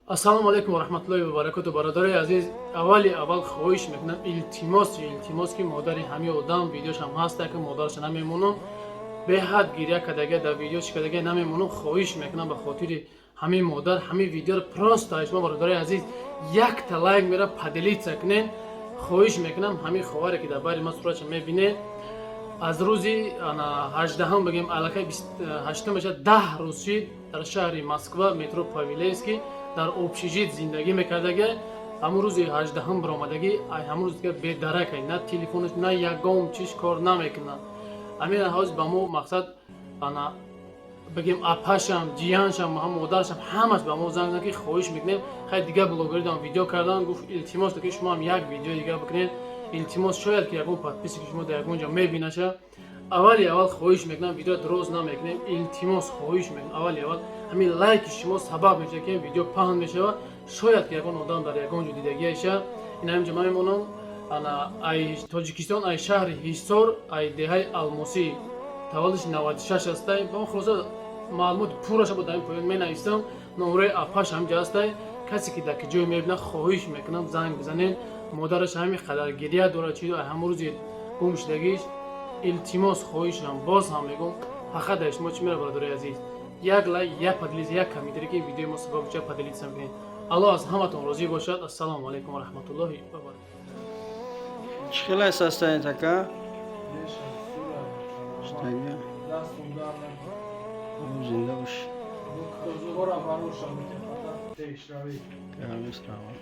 Ассалому алайкум ва раҳматуллоҳи ва баракоту. Бародарои азиз, аввали аввал хоҳиш мекунам, илтимос, илтимос, ки модари ҳамин одам, видеошам ҳаста, ки модараша намемонам, беҳад гиря кардага, дар видео чӣ кардага, намемонам. Хоҳиш мекунам, ба хотири ҳамин модар ҳамин видеоро просто шумо, бародарои азиз, якта лайк мера поделиться кунед. Хоҳиш мекунам, ҳамин ховаре, ки дар байри ман суратша мебинед, аз рӯзи 18-ҳам, бигем, аллакай 28-м мешавад, 10 рӯз шид, дар шаҳри Москва, метро Павелецкий, дар общежит зиндагӣ мекардага. Ҳамун рӯзи 18-ҳам баромадагӣ, ай ҳамун рӯз дига бедаракай, на телефонаш, на ягон чиз кор намекунад. Ҳамин ҳоз ба мо мақсад, ана, бигем, апашам, ҷияншам, ҳам модарашам, ҳамаш ба мо занг зад, ки хоҳиш мекунем. Хай, дигар блогеридам видео кардан, гуфт: «Илтимос, ки шумо ҳам як видео дига бикунед, илтимос, шояд ки ягон подписчики шумо дар ягон ҷо мебинаша». Аввали аввал хоҳиш мекунам, видео дроз намекунем, илтимос, хоҳиш мекунам, аввали аввал ҳамин лайки шумо сабаб мешавад, ки видео паҳн мешавад. Шояд ки ягон одам дар ягон ҷо дидагиаша. Ин ҳамин ҷо ман мемонам. Ана, ай Тоҷикистон, ай шаҳри Ҳисор, ай деҳаи Алмосӣ, таваллудш 96 ҳастай. Ба хулоса, маълумоти пурраша бо дар ин поён менависам. Номраи апаш ҳамҷа ҳастай. Касе ки дар ки ҷое мебинад, хоҳиш мекунам, занг бизанед. Модараш ҳамин қадар гиря дорад, чи ҳамон рӯзи гум шудагиш. Илтимос, хоҳишам, боз ҳам мегӯм, фақат дар шумо чӣ мера, бародарои азиз? Як лайк, як поделиться, як комментарий, ки видеои мо сабаб ча поделиться мекунед. Аллоҳ аз ҳаматон розӣ бошад. Ассалому алайкум ва раҳматуллоҳи ва баракатуҳ. Чӣ хел аст ҳастаед, ака? Штага. Дастум дар накун. Зинда бош. Рӯзгора барошам, фақат пешравӣ. Гармист, раҳмат.